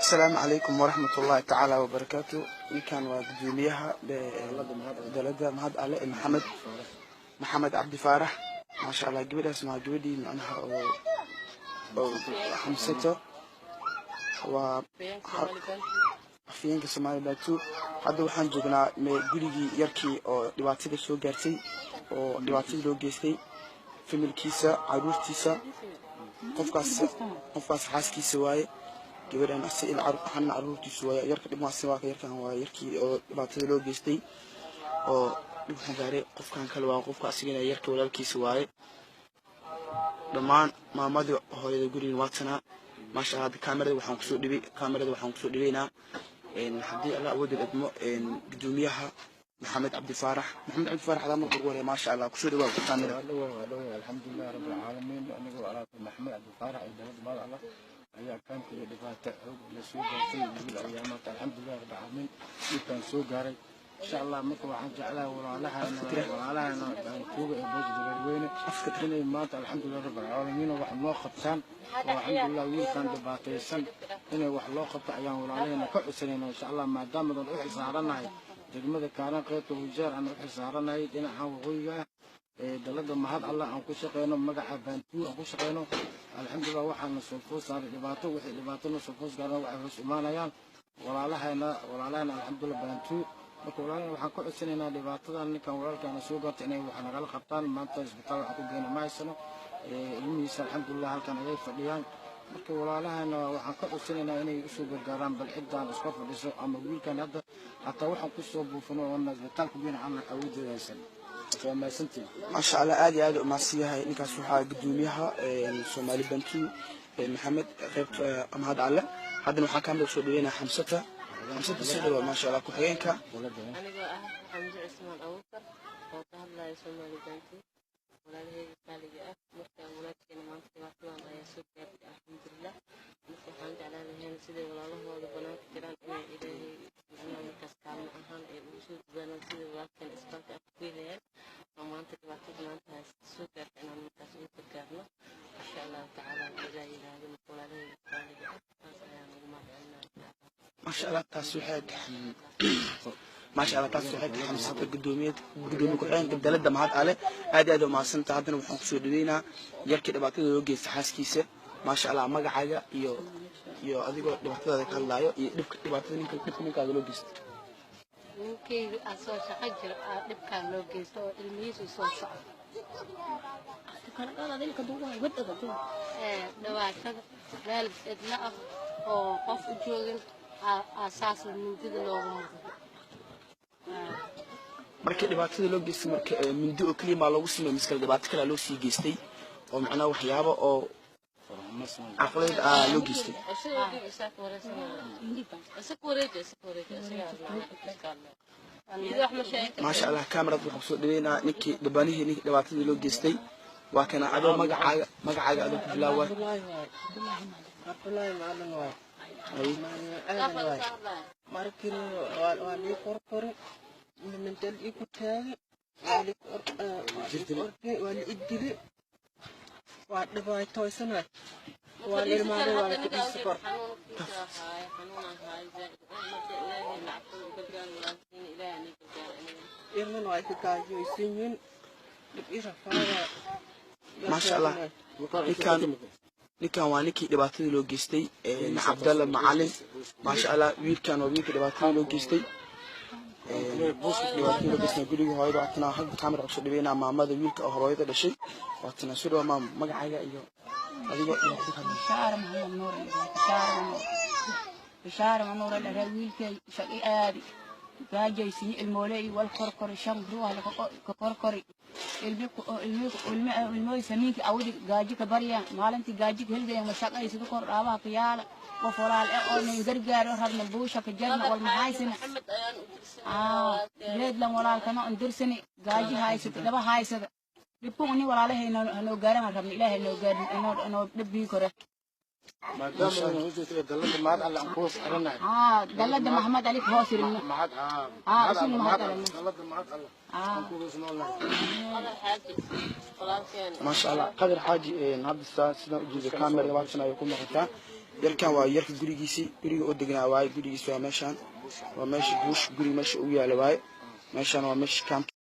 Asalaamu calaykum waraxmatullaahi tacaala wabarakaatu. Ninkan waa gudoomiyaha dalada Mahad Alle ee Maxamed Cabdi Faarax. Maasha Allah, gabadhaas waa gabadhii macnaha oo Xamsato, waa afhayeenka Soomaali Bantu. Hadda waxaan joognaa gurigii yarkii oo dhibaatada soo gaartay, oo dhibaatada loo geystay, familkiisa, caruurtiisa. Qofkaas xaaskiisa waaye gabadhan, xana caruurtiisu waaye. Yarka dhibmaasi waa yarkan, waa yarkii oo dhibaatada loo geystay oo dhibkan gaaray. Qofkan kale waa qofka asigana yarka walaalkiisa waaye. Dhammaan maamadii hooyada gurigan waa tanaa. Maasha Allah, hadda kaamirada waxaan kusoo dhibaynaa, haddii Allah awood idmo, gudoomiyaha Maxamed Cabdi Faarax. Maxamed Cabdi Faarax, adaa marka ugu horeeya, maasha Allah, kusoo dhawaa kaamirada. Alxamdulilah rabbil caalamiin. Anigoo alaabta Maxamed Cabdi Faarax iyo dalada Mahad Allah ayaa kaamka iyo dhibaato xoog la soo gaartay wiil ayaa maanta, alxamdulilah rabbil caalamiin, dhibkaan soo gaaray insha Allah. Marka waxaan jeclahay walaalahana Baantuuga ee Boosa Dareerweyne inay maanta, alxamdulilah rabbil caalamiin, wax noo qabtaan oo, alxamdulilah, wiilkan dhibaataysan inay wax loo qabto ayaan walaalahena ka codsanayna insha Allah, maadaamadan u xilsaaranahay degmada Kaaran, qaybta Wajeer aan u xilsaaranahay dhinaca waqooyiga ah ee dalada Mahad Allah aan ku shaqeyno, magaca Baantuu aan ku shaqeyno. Alxamdulilah, waxaana soo food saaray dhibaato. Wixii dhibaato na soo food saarana waxay hoos imaanayaan walaalahena, alxamdulilah, Baantuu. Marka walaalahena waxaan ka codsanaynaa dhibaatadan ninkan walaalkaana soo gaartay inay wax nagala qabtaan. Maanta isbitaal waxaan ku geyna ma haysano. Ilmihiisa, alxamdulilah, halkan ayay fadhiyaan. Marka walaalahana waxaan ka codsanaynaa inay usoo gargaaraan bal ciddaan iska fadhiso ama wiilkan hadda hataa waxaan kusoo buufino oona isbitaal ku geyna aan awoodeeda haysan. Waa mahadsantihin. Maasha Allah, aad iyo aad u mahadsan yahay ninkaas. Waxaa gudoomiyaha Soomaali Bantu Maxamed qaybta Mahad Alle. Haddana waxaan kaamida kusoo dhaweynaa Xamsata. Xamsata, soo dhawaa, maasha Allah, ku-xigeenka. Anigoo ah Xamse Cismaan Abuukar oo ka hadlaya Soomaali Bantu, walaalaheyga qaaliga ah, marka walaalkeena maanta dhibaatadan ayaa soo gaartay, alxamdulilah. Marka waxaan jeclaan lahayn siday walaalahooda banaanka jiraan inay Ilaahay macnaha markaas kaalmo ahaan ay ugu soo dadaalaan sidai walaalkeena isbitaalka aan ku geynayaan oo maanta dhibaatada maanta haysta soo gaartay inaan markaas ugu gargaarno insha Allahu tacaala, Ilaah yiraahdo. Marka walaalaheyga qaaliga ah taas ayaan ugu mahadcelinaya insha Allah. Maasha Allah, taas waxay tahay, maasha Allah, taas waxay tahay Xamsata, gudoomiye ku-xigeenka dalada Mahad Ale. Aad iyo aad u mahadsantahay. Haddana waxaan kusoo dhaweynaa yarkii dhibaatada loo geystay xaaskiisa. Maasha Allah, magacaaga iyo adigoo dhibaatadaada ka hadlaayo iyo dhibka dhibaatada ninka, dhibka ninkaaga loo geystay. Ninkayga aa soo shaqo jiro aa dhibkaan loo geysto oo ilmihiisu soo socdo. Dhibaatada meel cidlo ah oo qof u joogin aa saas mindida loogu mudo. Marka dhibaatada loo geystay, marka mindi oo keliya maa loogu sameeyey mise kale dhibaato kale loo sii geystay oo macnaha waxyaabo oo caqliyeed aa loo geystay? Maasha Allah, kamerad waxaan kusoo dhaweynaa ninkii dhibanihii, ninkii dhibaatadii loo geystay. Waa kana. Adoo magacaaga adoo ku bilaaway. Cabdullaahi Macalin waay. Macalin Aadan waay. Markii waa lii qorqori, mindal igu taagi, waa lii orday, waa la idili, waa dhibaatooysanahay, waa la ilmaaday, waa la kudhiisi kor. Ilmana waa ka gaajooysan yihiin, dhib i rafaada. Maasha Allah, ninkan waa ninkii dhibaatadii loo geystay, Cabdalla Macalin. Maasha Allah, wiilkan waa wiilkii dhibaatadii loo geystay, dhibaatadii loo geystay guriga hooyada. Waatana halka kaamera kusoo dhaweynaa maamada wiilka oo hooyada dhashay. Waatana. Soo dhawaa maamo, magacaaga iyo adigoo dhibaatada ka hadlay. Bishaar Maxamed Nuur, Bishaar Nuur, Bishaar Nuur dhahay. Wiilkay shaqi aadi, gaajaysiin, ilmooley wal korkori, shan ruux la ka korkori, ilmi ilmi ilmi ilmoy samiinki awdi gaaji ka barya, maalintii gaaji ka helgaya ma shaqaysidu kor dhaabaha ka yaala. Qof walaal eh oo nin gargaaro rabna, buusha ka jarna wal mahaysina geedlan walaalkana on dirsani, gaaji haysata, dhaba haysada, dhibku ni walaalahay hanoo gaaran rabna. Ilaahay noo gaarin inoo dhibbii kore. Maadaama ayna hoos joogto dalada Mahad Alle aan ku hoos xiranahay. Haa, dalada Maxamed Ali ku hoos irino. Mahad Haa, isin Mahad Alle. Dalada Mahad Alle aan ku hoos noolnahay. Maasha Allah, Qadar Xaaji, hadda sidaan ujeedo kamerada waatan ayay ku muuqataa. Yarkan waa yarka gurigiisii, guriga oo degnaa waaye. Gurigiis waa meeshaan, waa meesha buush, guriga meesha ugu yaala waaye. Meeshaan waa meesha kaamka.